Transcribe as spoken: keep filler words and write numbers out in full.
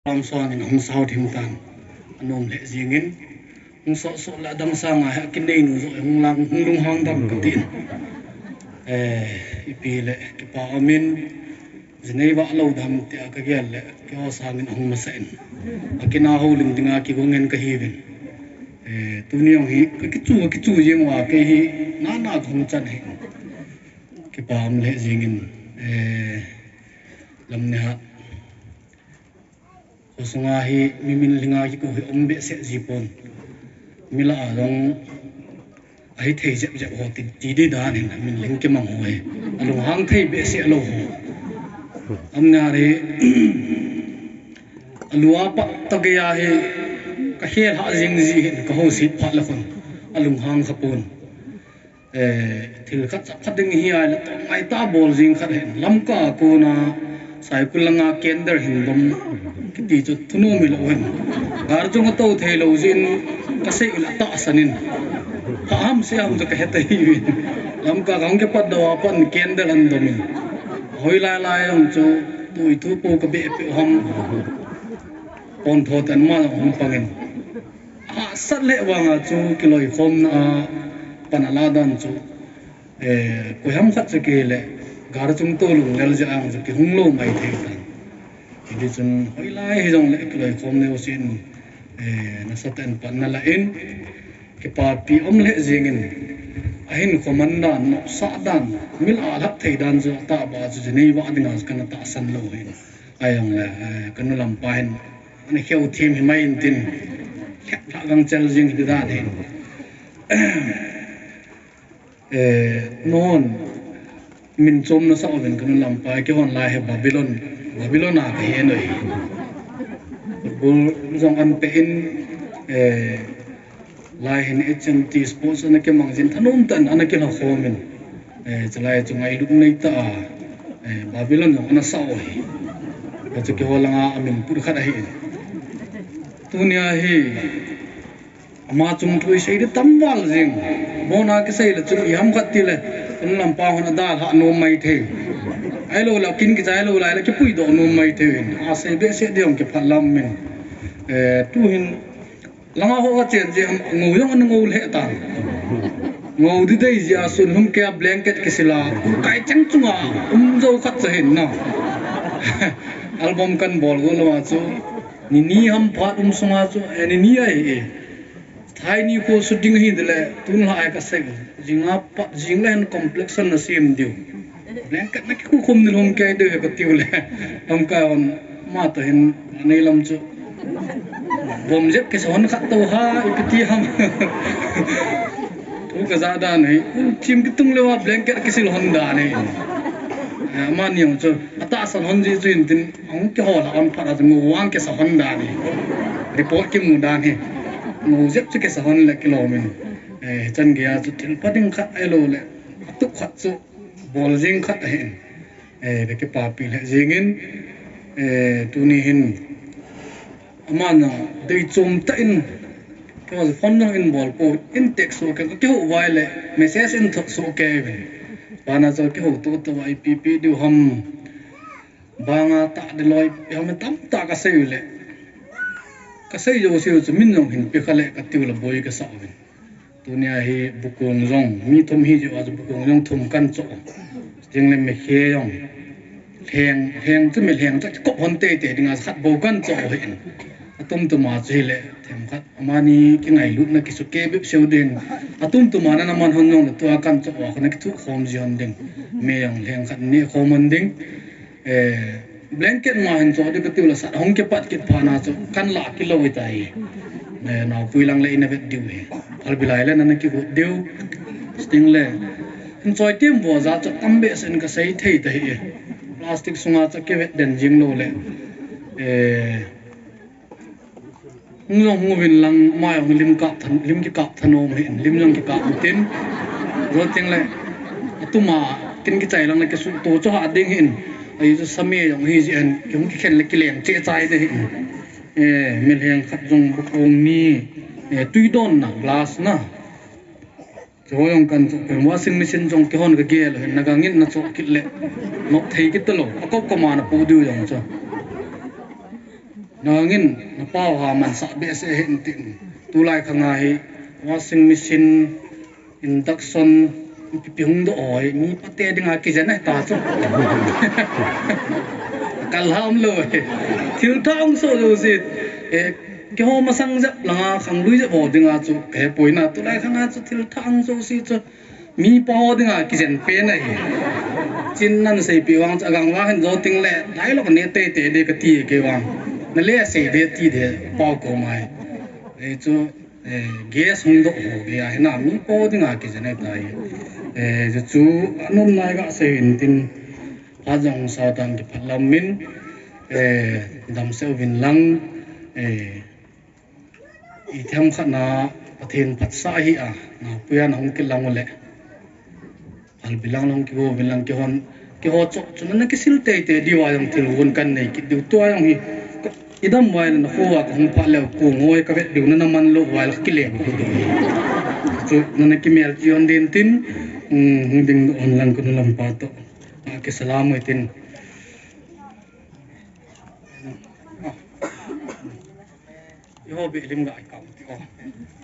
Lam suan in hung sao thim tan. Anom lheh jingin. Hung soh soh le adang sanga hi akinei nu joh hung lang hung lunghang dam katin. Eh, ipi le kipa umin. Jinei vah lou dam tia kagel le keiho sangin ahung masa in. Akinah houlim dinga kigong in kahiuvin. Eh, tuni jong hi kakichu kakichu jing uva kei hi nana kahung chan hi. Kipa um lheh jingin. Eh, lam ne ha. Khosunga hi mi min lhinga kikou hi um behseh ji pon. Mi lah a jong ahi thei jep jep ho ti, ti di dan hin min lhing kimang ho hi. Alunghang thei behseh lou ho. Amna ri alua pa ta gei a hi kahel ha jing ji hin kahouset phat le khun alunghang kha pon. Eh, thil khat chap khat ding hi ai le tong ai ta bol jing khat hin Lamka a kona Saikul langa candle hin dom kiti chu thunom hilou hin. Gar chung ato thei lou jin kasei ula tahsan in. Pha ham se ham chu kahe ta hi. Lamka kahung kipat dou a pan candle an dom in. Hoilai lai jong chu tui thu po kabeh peh ham. Pon tho tan ma jong hung pang in. Hahsat le vanga chu kiloikhomna a pan ala dan chu, eh, koiham khat chu kile gar chung to lunglel jeh a chu kihung lou maithei tan. Hiti chun hoilai hijongle kiloikhom neo sin, eh, nasatah in pan nala in kipapi um lheh jingin ahin khoman dan, nopsah dan, mi lah a lhap thei dan chu atahbeh a chu jinei vah dinga kana tahsan lou hin. Ahijongle, eh, kanu lampa hin ana kheu thim hi mai intin. Lhep lhah gangchel jing hi dan hin. Eh, non min chom nasa uvin kanu lampa kihon lai hi Babylon, Babylon a kahe noi. Football jong an pe in, eh, Lai hin H M T Sports ana kimang jin thanom tah in ana kilha khom in. Eh, chulai chu ngailut nei tah a, eh, Babylon jong ana sa u hi. Hichu keiho langa amin put khat ahi in. Tunia hi ama chung thu isei di tam val jing. Abona kisei le chun iham khat tile, kanu lampa hon adalha nom maithei. Ahilou le kin kichai lou lai le kipuidoh nom maithei in. Asei behseh di jong kiphat lam in. Eh, tuhin Langa ho kachen jeh a ngou jong ana ngou lheh tan. Ngou di dei jeh a sun lhum kei a blanket kisil a, kai cheng chunga um jou khat cha hin na. Album kan bol go lou a chu, ni ni ham phat um sunga chu, eh, ni ni ahi e. Thai nikho shooting hi dile, tun lha ai kasei. Jing a pat jing le hin complexion nasem diu. Blanket na kikhu khum ni lhum kei diu katiu le. Lamka hon ama toh hin anei lam chu. Vom jep kisa hon khat tou ha, ipi ti ham. Thu kaja dan hi. Thim kitung leuva blanket kisil hon dan hi. Eh, amani jong chu atahsan hon ji chu intin, ahung kihol a hon phat a chu ngou vang kisa hon dan hi. Report kimu dan hi. Ngou jep chu kisa hon le kilom in. Eh, chan gei a chu thil pha ding khat ahilou le. Atup khat chu bol jing khat ahin. Eh, kakipapi lheh jingin, eh, tuni hin aman jong dei chom tah in, keiho phone jong in bol pou, in text soh kei, kakihou vai le message in thot soh kei uvin. Bana chu kihou to to a ipi pi diu ham. Banga tah di loi, ipi ham tamtah kasei u le. Kasei jouse u chu min jong hin pe kha le katiu le boi kasa uvin. Tunia hi bukong jong, mi thum hi jeh a chu bukong jong thum kan choh. Jing le mikhe jong. Lheng, lheng chu milheng chu kop hon teitei dinga khat bou kan choh hi in. Atum tuma chu hile, themkhat, amani kingailutna kisukeh bep seu ding. Atum tuma nana man hon jong le tua kan choh a, kana kithuh khom ji hon ding. Me jong lheng khat neh khom hon ding. Eh, blanket ma hin choh di katiu le sat hung kipat kit phat na chu kan lah kilou tai. Eh, naopui lang le ina vet diu hi. Phalbi lai le nana kigot diu. Sting le. Hin choi tim vo ja chu tam behseh in kasei thei ta hi. Plastic sunga chu kivet den jing lou le. Eh, Hung jong hung uvin lang, ama jong lim kap than, lim kikap thanom hin, lim jong kikap tin. Jol teng le, atuma, kin kichai lang le kisuto chu ha ding hin. Ahi chu same jong hi ji an, kihung kikhen le kileng che chai de hin. Eh, milheng khat jong bukong ni, eh, tui don na, glass na. Chu jong kan chu pen washing machine jong kihon kagel hin naga ngin na chu kit le. Nok thei kit talou. Akop koma na pu diu jong chu. Nangin, napao ha mansah behseh hen tin. Tulai khanga hi washing machine, induction, ipi ipi hung doh ho hi, mi pate dinga kijen ahi ta chu. Kal ham lou hi. Thil thah hung soh jouse. Eh, keiho masang jep langa khanglui jep ho dinga chu kahepoi na. Tulai khanga chu thil thah hung soh si chu. Mi pa ho dinga kijen pen ahi. Chin nan seipeh vang chu agang vang hin jou ting le, dialogue ne teitei ding kati kei vang. Na le sei ding ti ding pao ko mai. Ei chu, eh, guest hung doh ho gei ahi na, mi pa ho dinga kijen ahi tai. Eh, chu chu anom nai ga sei hin tin, phat jong sao tan kiphat lam min, eh, damsel uvin lang, eh, Itiham khat na Pathen phatsah ahi a, napuia nahung kilang uleh. Phalbi lang nahung kigo uvin lang kihon, kiho chop chu nana kisil teitei diu a jong thil hun kanei kit diu tua jong hi. Idam uva le nakho a kahung phat leh kongoi kavet diu nana man lou uva le kakilem diu. Chu nana kimel cheh un din tin, um, hung ding un lang kanu lampa toh. Akisalam uvin tin. Iho be lim ga ikam ti o.